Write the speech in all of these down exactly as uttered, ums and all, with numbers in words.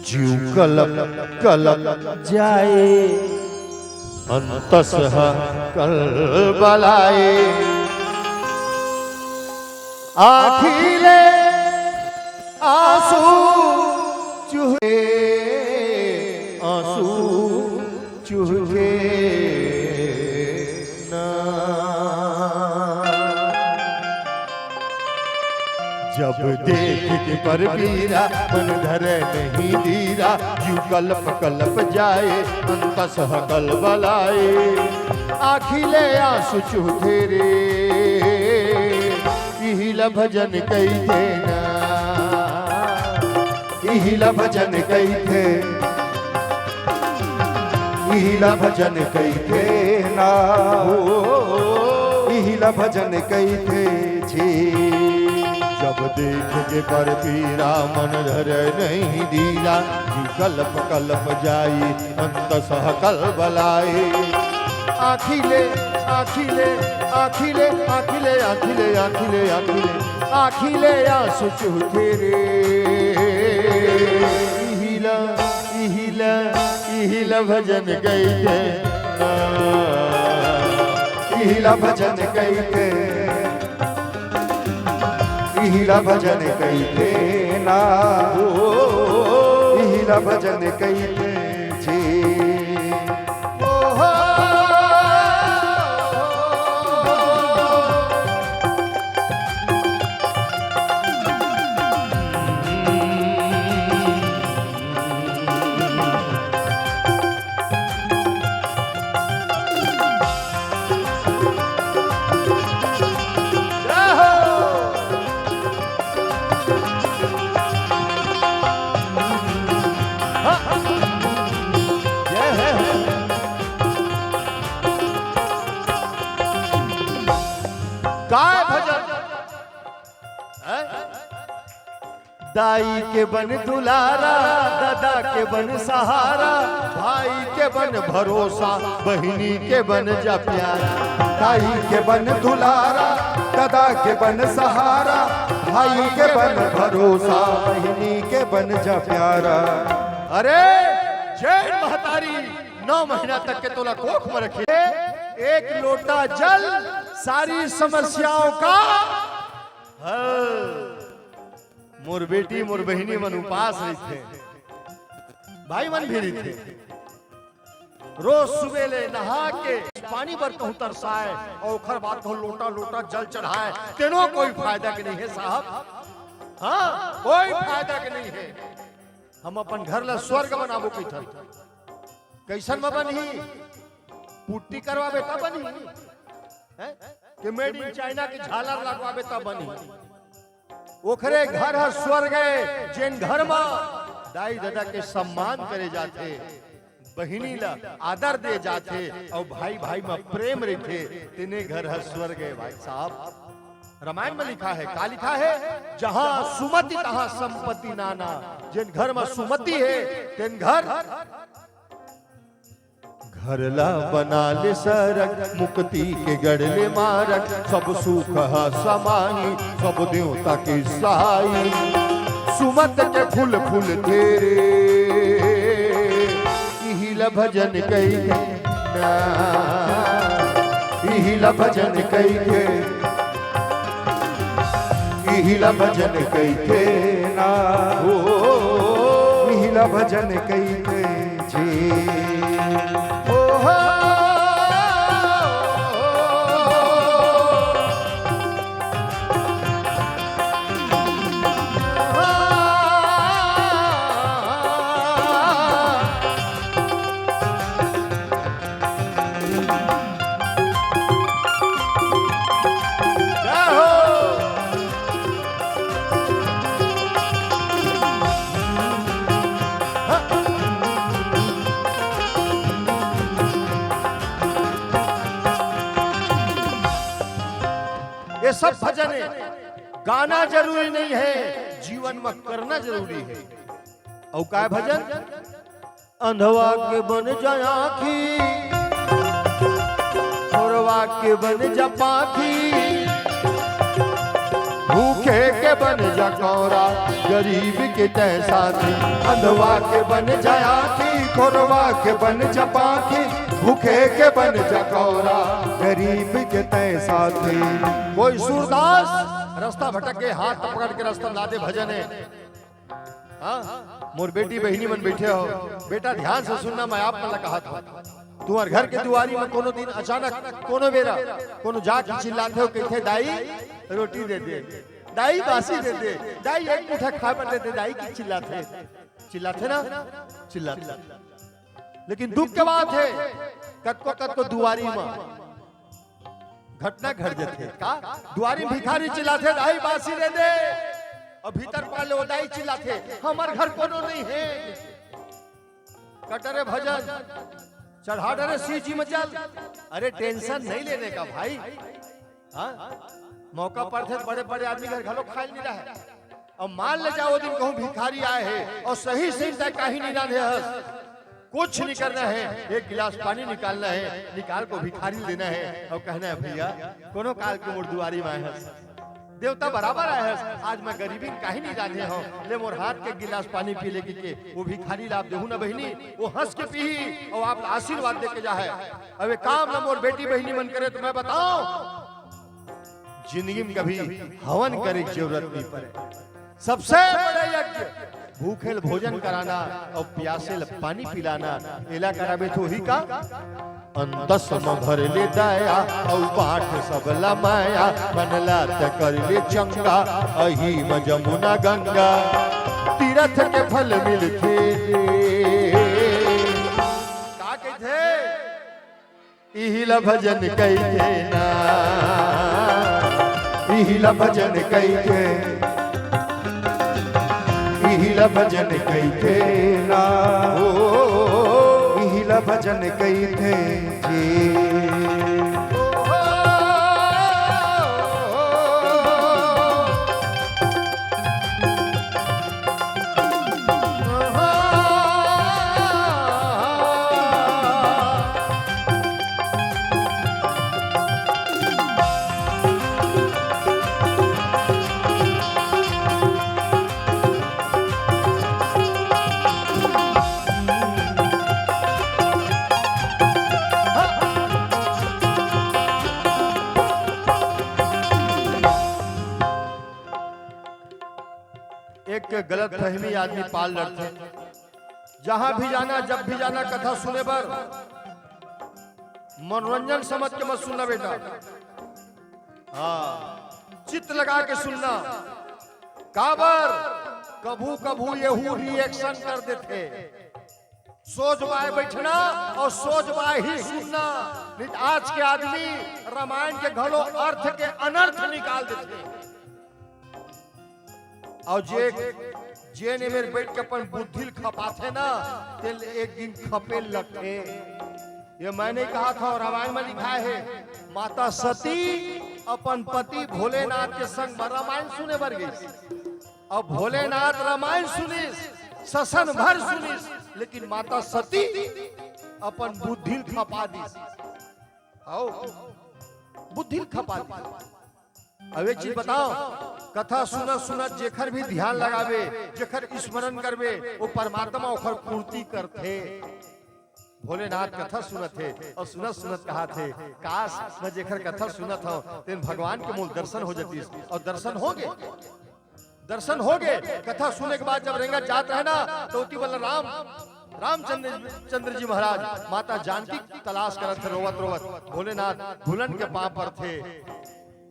जीव कलप कलप जाए, अंतस ह कलबलाए। आँखी ले आँसू चुहे, आँसू चुहे ना। जब देख के पर पीरा, मन धरे नहीं धीरा, जीव कलप कलप जाए, अंतस ह कलबलाए। आँखी ले आँसू चुहथे रे, इही ला भजन कहिथे ना, इही ला भजन कहिथे, इही ला भजन कहिथे ना, इही ला भजन कहिथे जी। जब देख के पर पीरा, मन धरे नहीं धीरा, जीव कलप कलप जाई, अंतस ह कलबलाए। आँखी ले, आँखी ले, आँखी ले, आँखी ले, आँखी ले, आँखी ले, आँखी ले, आँखी ले आँसू चुहथे रे। इही ला, इही ला, इही ला भजन कहिथे ना, इही ला भजन कहिथे, इही ला भजन कहिथे ना, इही ला भजन कहिथे जी। काय भजन? हैं? दाई के बन दुलारा, ददा के बन सहारा, भाई के बन भरोसा, बहिनी के बन जा प्यारा। दाई के बन दुलारा, ददा के बन सहारा, भाई के बन भरोसा, बहिनी के बन जा प्यारा। अरे, जेन महतारी नौ महीना तक के तोला कोख में रखे, एक लोटा जल सारी समस्याओं का हल। मोर बेटी, मोर बहिनी मन उपास रहिथे, भाई मन भी रहिथे। रोज सुबह ले नहा के पानी बर कहूं तरसाए अउ ओखर बाद कहूं लोटा लोटा जल चढ़ाए, तेनो कोई फायदा के नहीं है साहब। हाँ, कोई फायदा के नहीं है। हम अपन घर ला स्वर्ग बनाबो कहिथन। कइसन म बनही? पुट्टी करवाबे त बनही, हैं? कि made in China के झालर लगवाबे त बनही? ओखरे घर ह स्वर्ग ए, जेन घर म दाई ददा के सम्मान करे जाथे, बहिनी ला आदर दे जाथे, अउ भाई भाई म प्रेम रहिथे, तेने घर ह स्वर्ग ए भाई साहब। रामायण म लिखा हे, का लिखा हे? जहाँ सुमति तहाँ संपत्ति नाना। जेन घर म सुमति हे, तेन घर घर ला बना ले सरग, मुक्ति के गढ़ ले मारग, सब सुख ह समाही, सब देवता के सहाई। सुमत के फूल फूलथे रे, इही ला भजन कहिथे ना, इही ला भजन कहिथे, इही ला भजन कहिथे ना, ओ, इही ला भजन कहिथे। जी। ओ हो। जय हो। ये सब भजन हे, गाना जरूरी नहीं है, जीवन में करना जरूरी है। अउ काय भजन? अंधवा के बन जा आँखी, थोरवा के बन जा पाखी, भूखे के बन जा कौरा, गरीब के तय साथी। अंधवा के बन जा आँखी, खोरवा के बन जा पाखी। भूखे के बन जा कौरा, गरीब के तय साथी। कोई सूरदास रास्ता भटक के हाथ पकड़ के रास्ता ला दे, भजन हे। हाँ, मोर बेटी बहिनी मन बइठे हो, बेटा ध्यान से सुनना, मैं आप मन ला कहत हँव। तुम्हर घर के दुवारी म कोनो दिन अचानक कोनो बेरा कोनो जाके चिल्लाथे अउ कहिथे, "दाई रोटी दे दे, दाई बासी दे दे, दाई एक मुठा खाए बर दे दे, दाई," कि चिल्लाथे, चिल्लाथे ना, चिल्लाथे। लेकिन दुख के बात हे, कतको कतको दुवारी म घटना घट जथे। का? दुवारी म भिखारी चिल्लाथे, "दाई बासी दे दे।" अउ भीतर पकड़ ले ओ दाई चिल्लाथे, "हमर घर कोनो नइ हे।" कट रे भजन, चढ़ा डरे शिव जी म जल। अरे tension नहीं लेने का भाई। हाँ? मौका पड़थे त बड़े बड़े आदमी घर घलो खाए ल नइ रहय। अब मान ले जा ओ दिन कहूँ भिखारी आए हे अउ सही सही तैं काही नइ रांधे हस, कुछ नइ करना हे, एक गिलास पानी निकालना हे, निकाल के ओ भिखारी ल देना हे अउ कहना हे, "भइया, कोनो काल के मोर दुवारी म आए हस, देवता बराबर आए हस, आज मैं गरीबी म काही नइ रांधे हँव, ले मोर हाथ के गिलास पानी पी ले," कहिके ओ भिखारी ला आप देहू ना बहिनी, ओ हँस के पीही अउ आप ला आशीर्वाद दे के जाहय। अब ए काम ला मोर बेटी बहिनी मन करे त मैं बतावँव, जिंदगी म कभी हवन करे के जरूरत नइ परे। सबसे बड़ा यज्ञ भूखे ल भोजन कराना अउ प्यासे ल पानी पिलाना। एला कराबे त होही का? अंतस म भर ले दया अउ बाँट सबला माया, मन ला त कर ले चंगा, अही म जमुना गंगा, तीरथ के फल मिलथे। का कहिथे? इही ला भजन कहिथे ना, इही ला भजन कहिथे, इही ला भजन कहिथे ना, ओ, इही ला भजन कहिथे जी। एक गलत फहमी आदमी पाल डरथे। जहां भी जाना, जब भी जाना, कथा सुने बर मनोरंजन समझ के मत सुनना बेटा। हाँ, चित्त लगा के सुनना। काबर कभू कभू एहू reaction कर देथे। सोझ बाय बैठना अउ सोझ बाय ही सुनना, नहीं त आज के आदमी रामायण के घलो अर्थ के अनर्थ निकाल देथे। अउ जे, जेन ए मेर बइठ के अपन बुद्धि ल खपाथे ना, तेल एक दिन खपे ल लगथे। ये मैं नहीं कहत हँव, रामायण म लिखाय हे, माता सती अपन पति भोलेनाथ के संग म रामायण सुने बर गइस। अब भोलेनाथ रामायण सुनिस, ससन भर सुनिस, लेकिन माता सती अपन बुद्धि ल खपा दिस। हव, बुद्धि ल खपा दिस। अब एक चीज बतावँव, कथा सुनत सुनत जेखर भी ध्यान लगाबे, जेखर स्मरण करबे, ओ परमात्मा ओखर पूर्ति करथे। भोलेनाथ कथा सुनत हे अउ सुनत सुनत कहत हे, "काश, मैं जेखर कथा सुनत हँव, तेन भगवान के मोला दर्शन हो जतिस," अउ दर्शन होगे। दर्शन होगे। कथा सुने के बाद जब रेंगत जात रहे ना, त ओती बलराम, रामचंद्र, चंद्र जी महाराज माता जानकी के तलाश करत हे, रोवत रोवत भोलेनाथ भूलन के पाँव परथे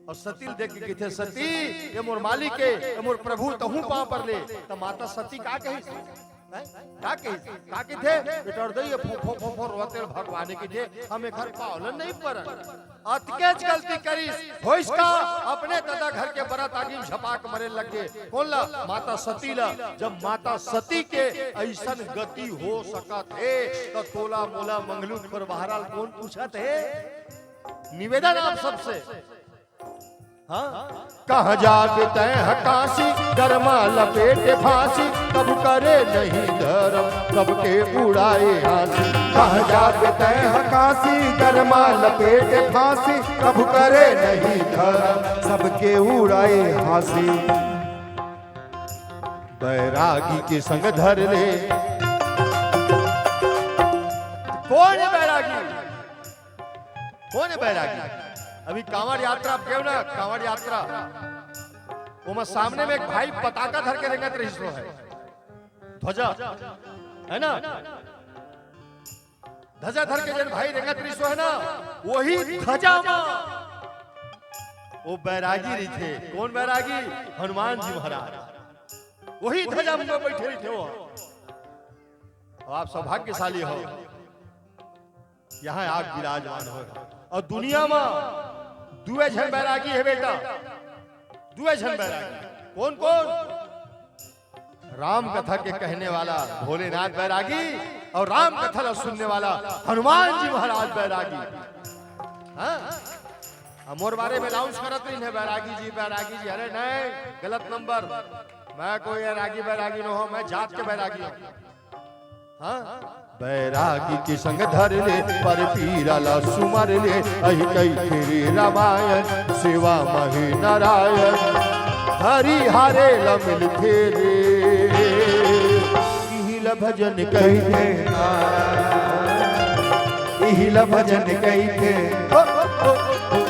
अउ सती ल देख के कहिथे, "सती, ये मोर मालिक हे, ये मोर प्रभु, तहूँ पाँव पर ले।" त माता सती का कहिस? हैं? का कहिस? का कहिथे? बेटा, दई ये फो, फो, फो, फो रोवत हे, भगवान कहिथे, "हम एखर पाँव ल नहीं परन।" अतकेच गलती करिस, होइस का? अपने ददा घर के बरात आगी म झपाक मरे लग गे। कोन ला? माता सती ला। जब माता सती के अइसन गति हो सकत हे, त तोला मोला मंगलू खोरबहरा ल कोन पूछत हे? निवेदन आप सबसे, हाँ। कहाँ जाबे तैं ह काशी, गरमा लपेटे फांसी, कभू करे नहीं धरम, सबके उड़ाए हाँसी। कहाँ जाबे तैं ह काशी, गरमा लपेटे फांसी, कभू करे नहीं धरम, सबके उड़ाए हाँसी। बैरागी के संग धर ले। कोन हे बैरागी? कोन हे बैरागी? अभी कांवड़ यात्रा, अब गयो ना, कांवड़ यात्रा, ओमा सामने में एक भाई पताका धर के रेंगत रहिस हे, ध्वजा, है ना? ध्वजा धर के जेन भाई रेंगत रहिस हे ना, वही ध्वजा मा वो बैरागी रहिथे। कोन बैरागी? हनुमान जी महाराज। वही ध्वजा मा बैठे रहिथे वो। अब आप सौभाग्यशाली हो, यहाँ आप विराजमान हो। अउ दुनिया मा दुए झन बैरागी हे बेटा, दुए झन बैरागी। कोन कोन? राम कथा के कहने वाला भोलेनाथ बैरागी अउ राम कथा ला सुनने वाला हनुमान जी महाराज बैरागी। हाँ? अब मोर बारे में अनाउंस करत रहिन हे, बैरागी जी, बैरागी जी। अरे नहीं, गलत नंबर। मैं कोई बैरागी, बैरागी न हों, मैं जात के बैरागी हों। हाँ? बैरागी के संग धर ले, पर पीरा ला सुमर ले, अहि कहिथे रे रामायण, सेवा महे नारायण, हरि हरे ला मिलथे रे। इही ला भजन कहिथे ना, इही ला भजन कहिथे, हो, हो, हो, हो,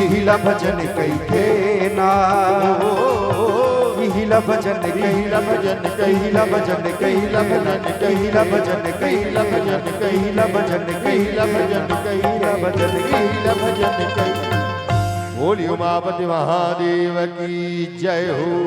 इही ला भजन कहिथे ना। इही ला भजन, इही ला भजन, इही ला भजन, इही ला भजन, इही ला भजन, इही ला भजन, इही ला भजन, इही ला भजन, इही ला भजन, इही ला भजन। बोलिए उमापति महादेव की जय हो।